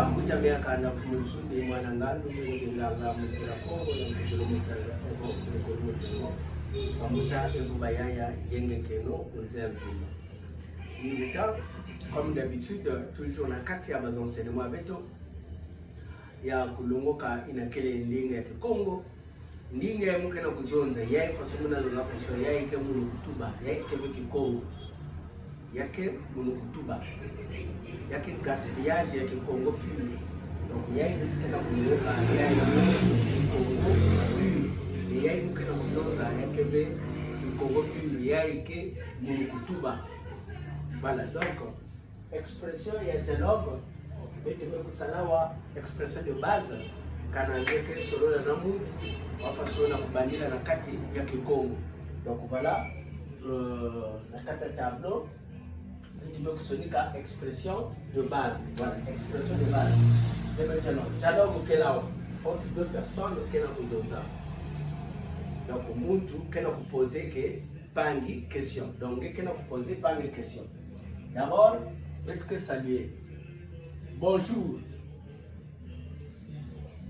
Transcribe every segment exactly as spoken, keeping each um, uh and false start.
Mbuta Miakanda, mfumu Nsudi, mwana Ngandu, ngudi nganga, mu nzila Kongo ya mvutulu mutanga, evo mvutulu mutanga. Bambuta, evo bayaya, yenge kieno, unze mvimba. Ingeta, comme d'habitude, toujours na kati ya ba enseignements ya beto ya kulongoka, ina kele ndinga ya Kikongo. Ndinga ya mu ke na kuzonza, ya façon mu na zonza façon, ya ke munu kutuba, ya ke ve Kikongo. Ya ke munu kutuba. Ya ke gaspillage ya Kikongo pur. Donc, ya ke na kulongoka, ya ke Kikongo pur. Et ya mu ke na kuzonza, ya ke ve Kikongo pur, ya ke munu kutuba. Voilà, donc, expression ya dialogue, beto me kusala awa expression de base, kana nge ke solola na muntu, wa façon na kubandila na kati ya Kikongo. Donc voilà, euh, na kati ya tableau, beto me kusonika expression de base. Voilà, expression de base. Et maintenant, dialogue ke na entre deux personnes ke na kuzonza. Donc, muntu ke na kuposer ke mpangi question. Donc, nge ke na kuposer mpangi question. D'abord, beto ke saluer. Bonjour.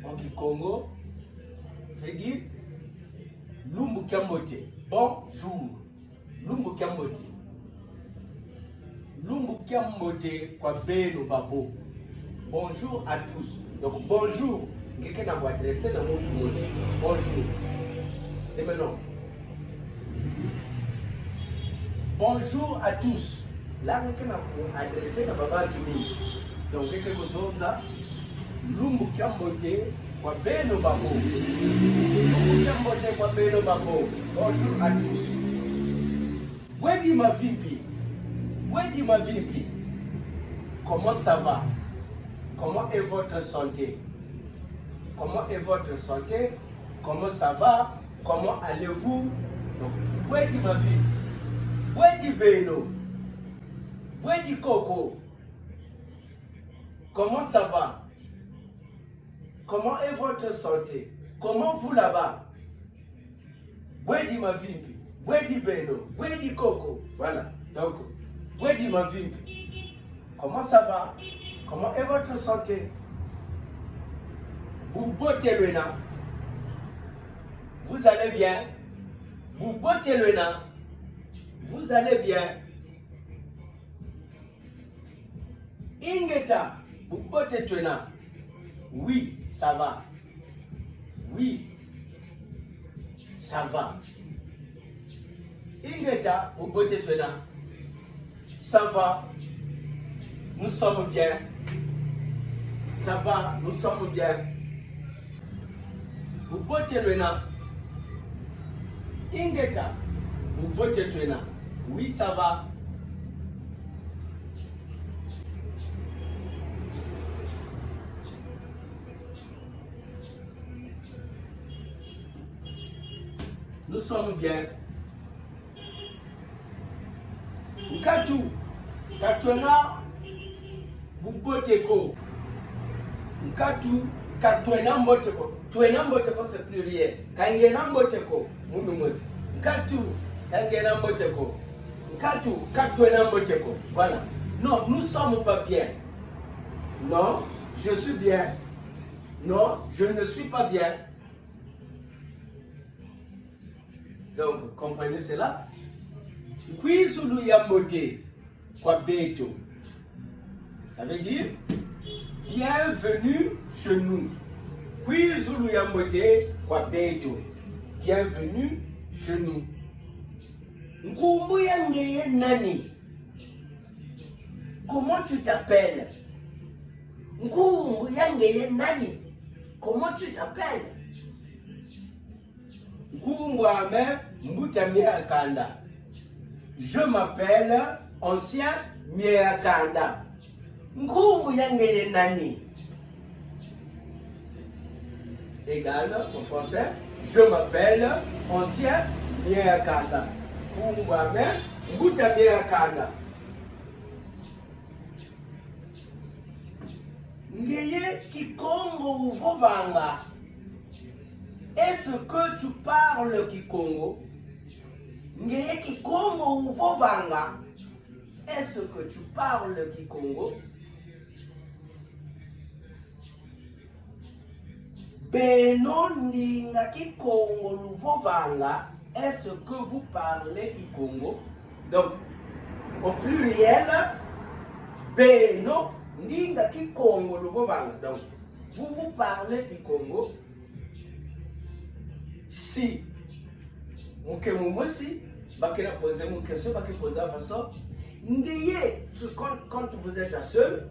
En Kikongo, veut dire lumbu kia mbote. Bonjour. Lumbu kia mbote. Lumbu kia mbote kwa beno babo. Bonjour à tous. Donc, bonjour, nge ke na ku adresser na muntu mosi. Bonjour. Et maintenant, bonjour à tous. Là, nge ke na ku adresser na babantu mingi. Donc, nge ke kuzonza: lumbu kia mbote kwa beno babo. Lumbu kia mbote kwa beno babo. Bonjour à tous. Bwedi mavimpi. Bwedi mavimpi. Comment ça va? Comment est votre santé? Comment est votre santé? Comment ça va? Comment allez-vous? Donc, bwedi mavimpi. Bwedi beno. Bwedi koko. Comment ça va? Comment est votre santé? Comment vous là-bas? Bwedi mavimpi, bwedi beno, bwedi koko. Voilà. Donc, bwedi mavimpi. Comment ça va? Comment est votre santé? Bubote lwena. Vous allez bien? Bubote lwena. Vous allez bien? Ingeta, bubote twena. Oui, ça va. Oui, ça va. Ingeta, bubote twena. Ça va. Nous sommes bien. Ça va, nous sommes bien. Bubote lwena. Ingeta, bubote twena. Oui, ça va. Nous sommes bien. Nkatu, ka twena bubote ko. Nkatu, ka twena mbote ko. Twena mbote ko, c'est pluriel. Ka nge na mbote ko, munu mosi. Nkatu, ka nge na mbote ko. Nkatu, ka twena mbote ko. Voilà. Non, nous sommes pas bien. Non, je suis bien. Non, je ne suis pas bien. Donc, comprenez cela. Nkwizulu ya mbote kwa beto. Ça veut dire, bienvenue chez nous. Nkwizulu ya mbote kwa beto. Bienvenue chez nous. Nkumbu ya ngeye nani? Comment tu t'appelles? Nkumbu ya ngeye nani? Comment tu t'appelles? Nkumbu ame Mbuta Miakanda. Je m'appelle Ancien Miakanda. Nkumbu ya ngeye nani? Égal, en français, je m'appelle Ancien Miakanda. Nkumbu ame Mbuta Miakanda. Ngeye Kikongo uvovanga? Est-ce que tu parles Kikongo? Ngeye Kikongo uvovanga? Est-ce que tu parles Kikongo? Beno ndinga Kikongo luvovanga, est-ce que vous parlez Kikongo? Donc, au pluriel, beno ndinga Kikongo luvovanga. Donc, vous, vous parlez Kikongo? Si mu ke mumosi, ba ke na poser mu question, ba ke poser façon. Ngeye, tu, quand, quand vous êtes à seul,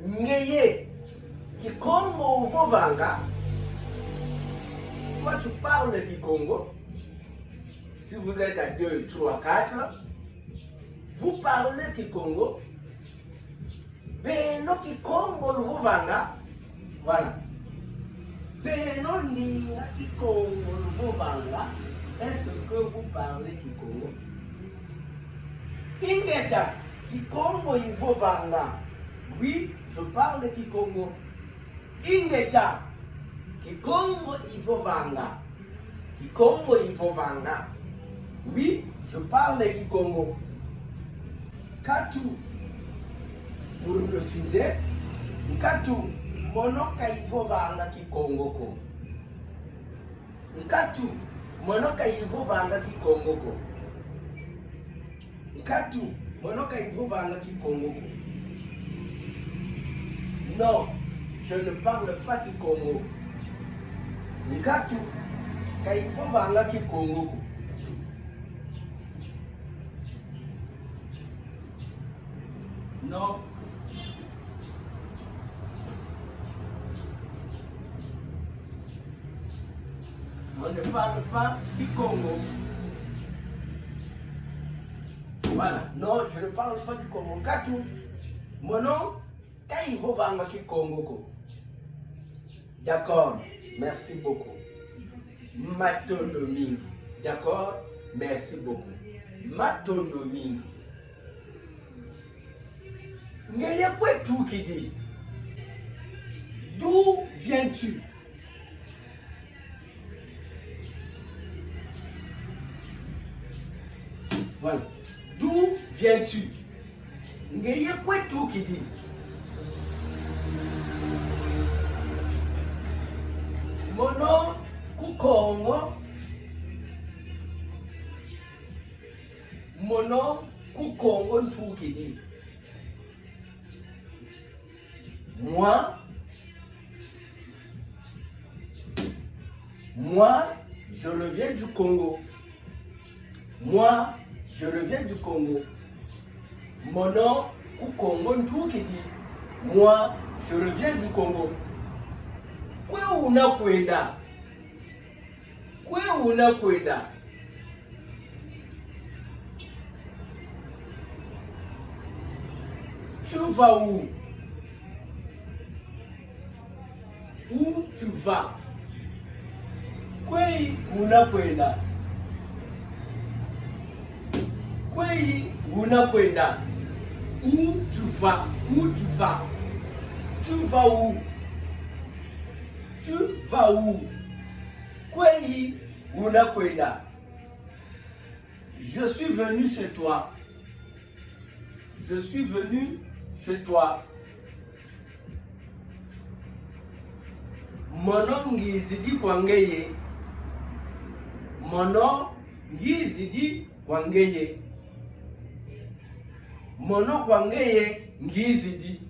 ngeye, Kikongo uvovanga. Toi, tu parles Kikongo. Si vous êtes à deux, trois, quatre, vous parlez Kikongo. Beno Kikongo luvovanga. Voilà. Beno ndinga Kikongo luvovanga. Est-ce que vous parlez Kikongo? Ingeta, Kikongo ivovanga. Oui, je parle Kikongo. Ingeta, Kikongo ivovanga. Kikongo ivovanga. Oui, je parle Kikongo. Nkatu, pour refuser. Nkatu, mono ka ivovanga Kikongo ko. Nkatu, mono ka ivovanga Kikongo ko. Nkatu, mono ka ivovanga Kikongo ko. Non, je ne parle pas Kikongo. Nkatu ka ivovanga Kikongo ko. Non. On ne parle pas Kikongo. Voilà. Non, je ne parle pas Kikongo. Nkatu, mono ka ivovanga Kikongo ko. D'accord, merci beaucoup. Matondo mingi. D'accord, merci beaucoup. Matondo mingi. Ngeye kwe tukidi? D'où viens-tu? Voilà. D'où viens-tu? Ngeye kwe tukidi? Mono ku Kongo. Mono ku Kongo ntukidi. Moi, moi, je reviens du Congo. Moi, je reviens du Congo. Mono ku Kongo ntukidi. Moi, je reviens du Congo. Kwe una kwenda? Kwe una kwenda? Tu vas où? Où tu vas? Kwe una kwenda? Kwe una kwenda? Où tu vas? Où tu vas? Tu vas où? Tu vas où? Kwe una kwenda? Je suis venu chez toi. Je suis venu chez toi. Mono ngizidi kwa ngeye. Mono ngizidi kwa ngeye. Mono kwa ngeye ngizidi.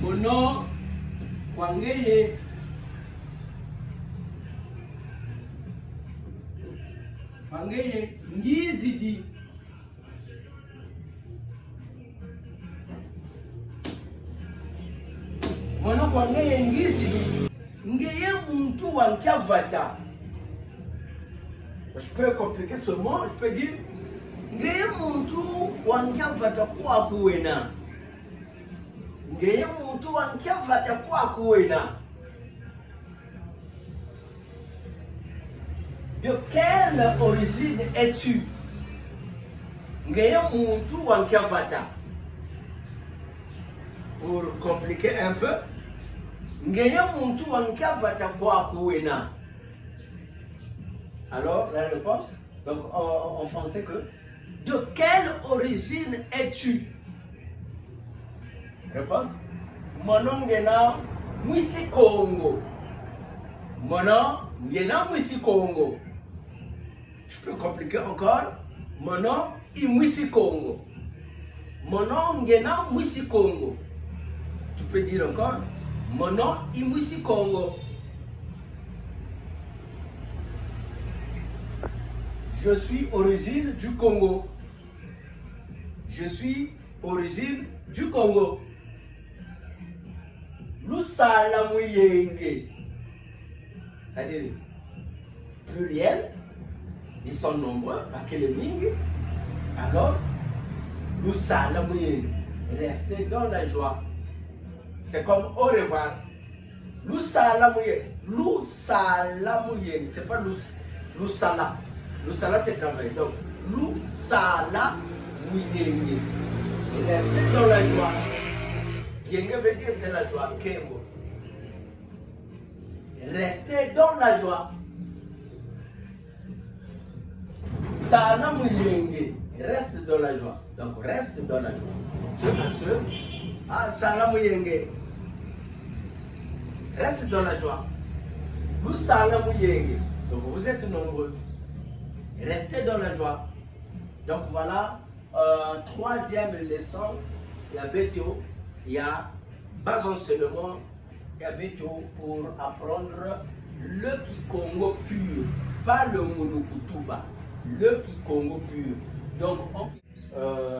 Mono kwa ngeye, kwa ngeye ngizidi. Mono kwa ngeye ngizidi. Ngeye muntu wa nkia vata? Je peux compliquer ce mot, je peux dire, ngeye muntu wa nkia vata kwaku wena? Ngeye muntu wa nkia vata kwaku wena? De quelle origine es-tu? Ngeye muntu wa nkia vata? Pour compliquer un peu, ngeye muntu wa nkia vata kwaku wena? Alors, la réponse, donc en, en français que, de quelle origine es-tu? Réponse, Mono ngiena mwisi Kongo. Mono ngiena mwisi Kongo. Je peux compliquer encore. Mono i mwisi Kongo. Mono ngiena mwisi Kongo. Tu peux dire encore, mono i mwisi Kongo. Je suis origine du Congo. Je suis origine du Congo. Lusala mu yenge. C'est-à-dire, pluriel, ils sont nombreux, bakele mingi. Alors, lusala mu yenge. Restez dans la joie. C'est comme au revoir. Lusala mu yenge. Lusala mu yenge. C'est pas lus, lusala. Lusala, c'est travailler. Donc, lusala mu yenge. Restez dans la joie. Yenge veut dire c'est la joie. Nkembo. Restez dans la joie. Sala mu yenge. Reste dans la joie. Donc, reste dans la joie. Tu es un seul. Ah, sala mu yenge. Reste dans la joie. Lusala mu yenge. Donc, vous êtes nombreux. Restez dans la joie. Donc, voilà, euh, troisième leçon. Ya beto, ya bas enseignement, ya beto pour apprendre le Kikongo pur, pas le Mulukutuba, le Kikongo pur. Donc, on, euh,